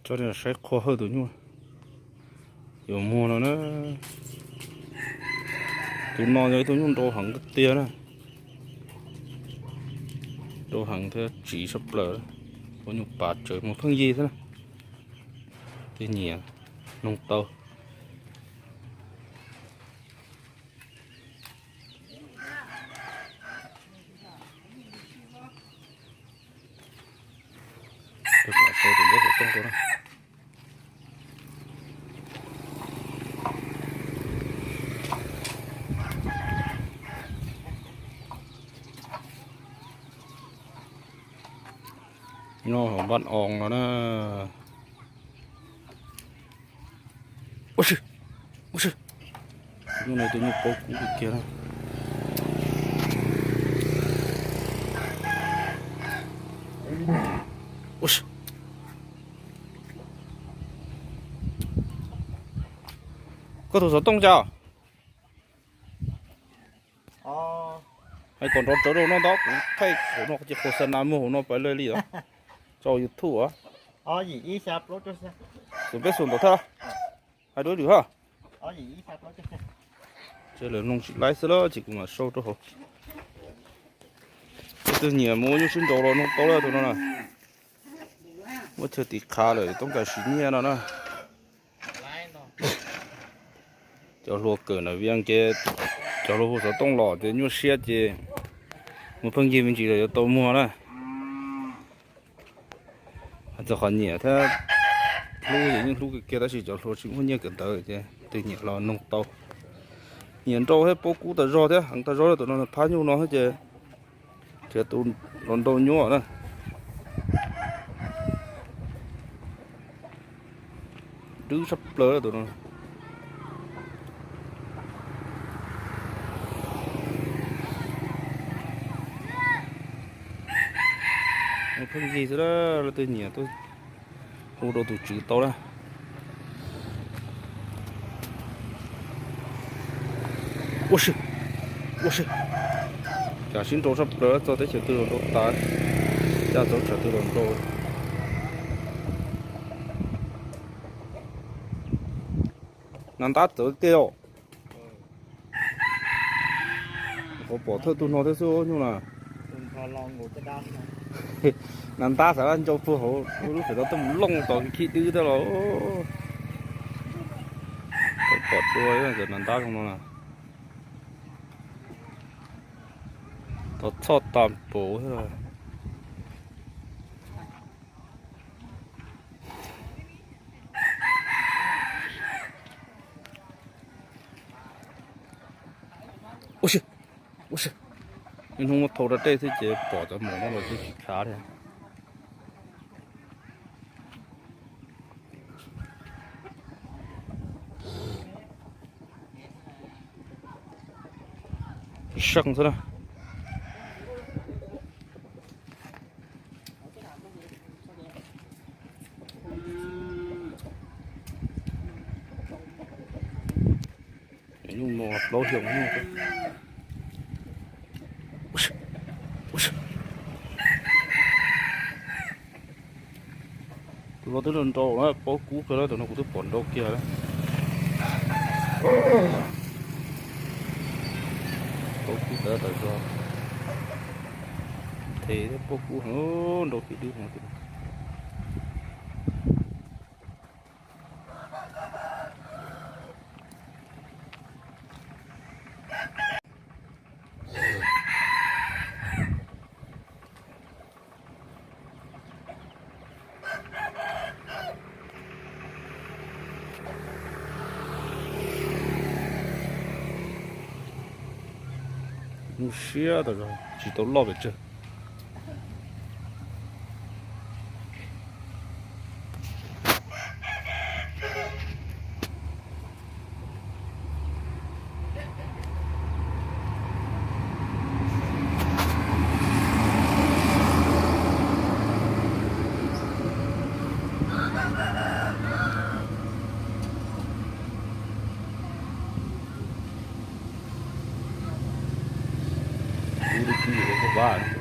Saib qhua hawj tus nyuj yuav muag no na. Tus no yog ib tug nyuj nrau heev tiag na. Nrau heev thiab tsiv sab plaws. Ua nyuj pav tsawv, muaj pheej yig xwb na. Tej nyiam noog tau. Nyob hauv npab oo no na. Ua si, ua si. Nyuj no tus nyuj paub kub kiag na. Ua si. Koj tus xov tooj cas? Hais kom nrov tsawv rau no ntag, kuv thaij hauv no ces qhua xa nas muag hauv no pais lawm li os. Tso YouTube os. Kuv peb xus ntawd thawj. Hais dua lwm ha. Ces lawv mloog tsis laib xwb las ces kuv mam sau rau hauv. Leej twg nyiam mus ua nyuj sib nraus los noog tau lawm tus no na. Muaj chaw tiv qhav lawm toob kas siv nyiaj no na. Cov hluas kawm ntawm Vias Nkev, cov hluas hu xov tooj los tias nyuaj siab ces muaj pheej yig me ntsis los yuav tau muag na. Txog qhov nyiam thiab hlub ces yeej hlub kawg kiag tab sis cov hluas tsis muaj nyiaj kawm ntawv ces leej twg nyiam los noog tau. Nyiam nrau thiab paub kub tas zog thiab heev tas zog, tus no phab nyuj no thiab ces nrhiav tus los nrau nyuaj na. Dwb sab plaws tus no. Pheej yig xwb, leej twg nyiam tuaj hu rau tus tswv tau na. Ua si, ua si. Cas sib nrau sab plaws, txog teb chaws twg los nrau tas, cas txog teb chaws twg los nrau. Nas ntab txawv tiag os. Qhov pom thawj tug no thiab xwb nyuj na. Nas ntab xav ncau puag hauv lub pem tau tuaj mus looj tos khib dwb thiab los. Pom dua cov nas ntab zoo no na. Tau txhoj tas npaum thiab. Ua si, ua si. Niaj hnub muab thau rau dej xwb ces pom cov mom no los twb tsis khav thiab. Seej xwb na. Nyuj no plaub xyoo nyuj. Tus no twb nrau na, paub kub kawg na, tus no kuv twb pom nrau kiag na. Paub kub tas tas zog. Nthe thiab paub kub heev, nrau khib dwb heev. Nyuaj siab tas zog tsis tau loj pes tsawg. Kub li kub yuav ua vab.